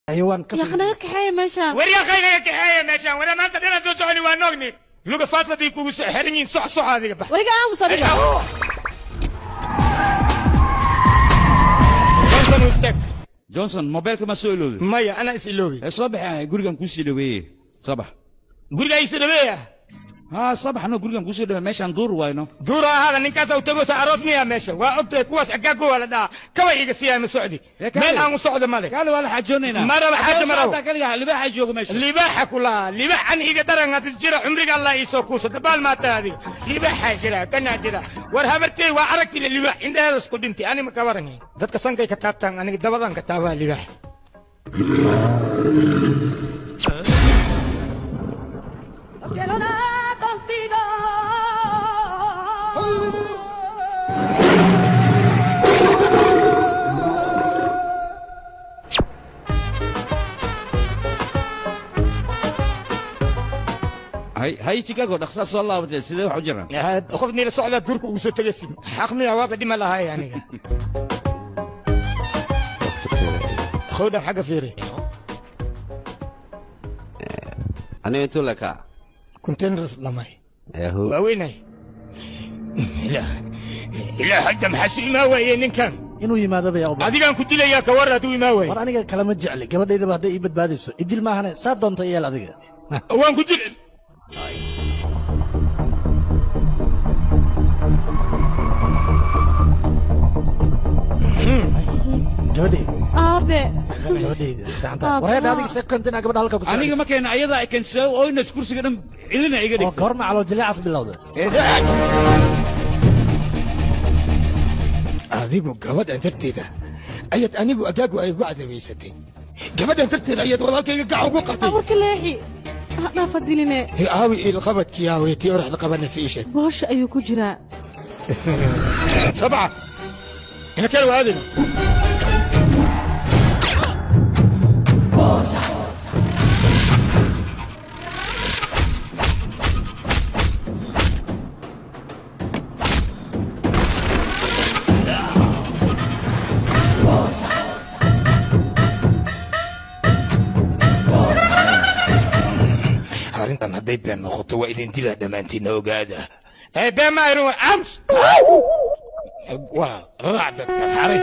Xayawaan ka Yaa naga kaxeeya meeshaan. Waryaaqay, naga kaxeeya meeshaan. Wala maanta dhanaan soo soconi, waa noogni luga faasladii kugu soo xiran yihiin. Sox, sox adiga, bax. Wariga, aamus adiga. Johnson, u istaag. Johnson, mobeelka ma soo ilowday? Maya, anaa is iloobay. Ee soo bax, gurigan kuusii dhaweeye, soo bax. Guriga isu dhaweeya? Haa, soo baxno, gurigan kuusii dhaweeye, meeshaan duur wayno. Duura ahaada, ninkaas u tagosa aroos miya meesha? Waa ogtahay kuwaas agaago waa la dhahaa, kawa iga siiyaa ma socdi. Ee, kaale. Meel aan u socdo male. Kaale, waa la xajoonaynaa. Ma rabo xaajo, ma rabo. Kaliga libaaxa jooga meesha. Libaaxa ku lahaa, libaax an iga daran hadis jira. Cumriga Allah iisoo kuuso dabaal maata adiga. Libaaxaa jira, kanaa jira. War habartey waa aragtile, libaax indhaheeda isku dhintay. Ani ma ka waranay, dadka sankay ka taabtaan, aniga dabadan ka taabaa libaax. No quiero nada contigo. Hay hay, Chicago, dhaqsaa soo laabatee, sidee wax u jiraan? Qof niila socdaa duurka ugu soo tegaysin, xaq miya? Waaba dhima lahay aniga. Khowdhan xagga fiiri. Aniga intuu lekaa? Containers dhamay. Yahu. Waaweynay. Ilaa hadda maxaa su imaa waaye ninkan? Inuu yimaado bay u baahan. Adigaan ku dilayaa, ka war hadduu imaa waaye. War aniga kalama jecli, gabadhaydaba hadday ii badbaadayso idil maahane, saa doonta yeel adiga. Waan ku dil. Gabadhayda. Aabe. Gabadhayda fiicanta. Wareedha adiga, see kontina gabadha halka ku Aniga ma keena, ayadaa ay kensoo oynas kursiga dhan ilina iga oo dhigtay. Goorma calool jileecas bilowda? Adigu gabadhan darteeda ayaad anigu agaagu ay ugu cadabaysatay. Gabadhan darteeda ayaad walaalkayga gacan ugu qatay. Abuurka leexi, ha dhaafa diline. Aawi ilqabadkii, aawi tii oraxda qabanaysa, ii sheeg. Boosha ayuu ku jiraa. Sabca ina kala waadina. Arrintan hadday been noqoto, waa idin dilaa dhammaantiinna, ogaada. Ee been ma aynu ams. Walaal, raac dadkan xaray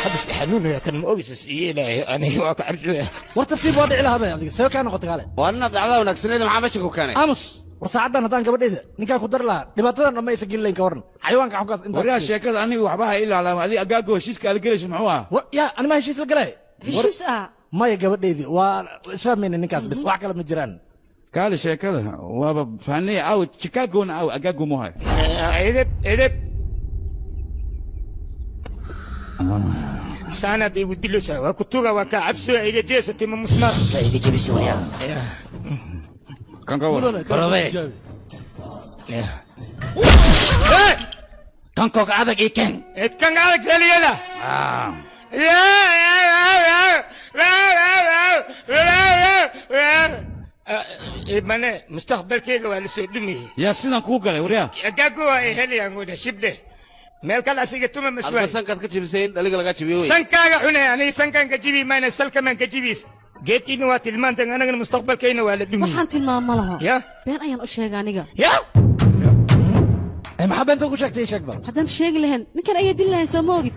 hadda is xanuunaya kan ma ogis yeelaayo, aniga waa ka cabsooya. War tartiib, waa dhici lahaa bay adiga, see kaa noqotay? Kaale. Waa ninaad dhacdaa wanaagsaneeda, maxaa meesha ku keenay? Aamus. War saacaddan haddaan gabadhayda ninkaan ku dari lahaa, dhibaatadan dhan ma aysan gelin lahayn. Ka waran xayawaanka xunkaas intaa? Waryaa, sheekada aniga waxba ha ilaalaama. Adiga agaago heshiiska aad gelayso muxuu ah? War yaa, anima heshiis la galay? Heshiis ah? Maya, gabadhaydii waa isfahmayna ninkaas bis, wax kale ma jiraan. Kaale, sheekada waaba fahnay. Aaw Chicagona, aaw agaago muhay? Edeb, edeb saanaad igu dilaysaa. Waa ku tuga, waa kaa cabsooya. Iga jeesatay ma musmaar ka iga jebisa waryaa. Kan ka war. Barabe. Kan koga adag ii keen. Kan adag saliyada. Mane mustaqbalkayga waa la soo dhumiyey. Yaa sidan kuu galay, waryaa? Agaago waa ay helayaan wada shibdhe, meel kale asiga tuma Adba maswaay. Sankaad ka jibisay in dhaliga lagaa jibiyo wey. Sankaaga cune, aniga sankaan ka jibi mayna, salkamaan ka jibis. Geedkiina waa tilmaantan, anagana mustaqbalkayna waa la dhumiyey. Waxaan tilmaama laho. Ya. Been ayaan u sheegay aniga. Ya. Maxaa beenta ku sheegtay? Ii sheeg bal. Haddaan sheegi lahayn, ninkan ayaa dili lahayn, soo ma ogid?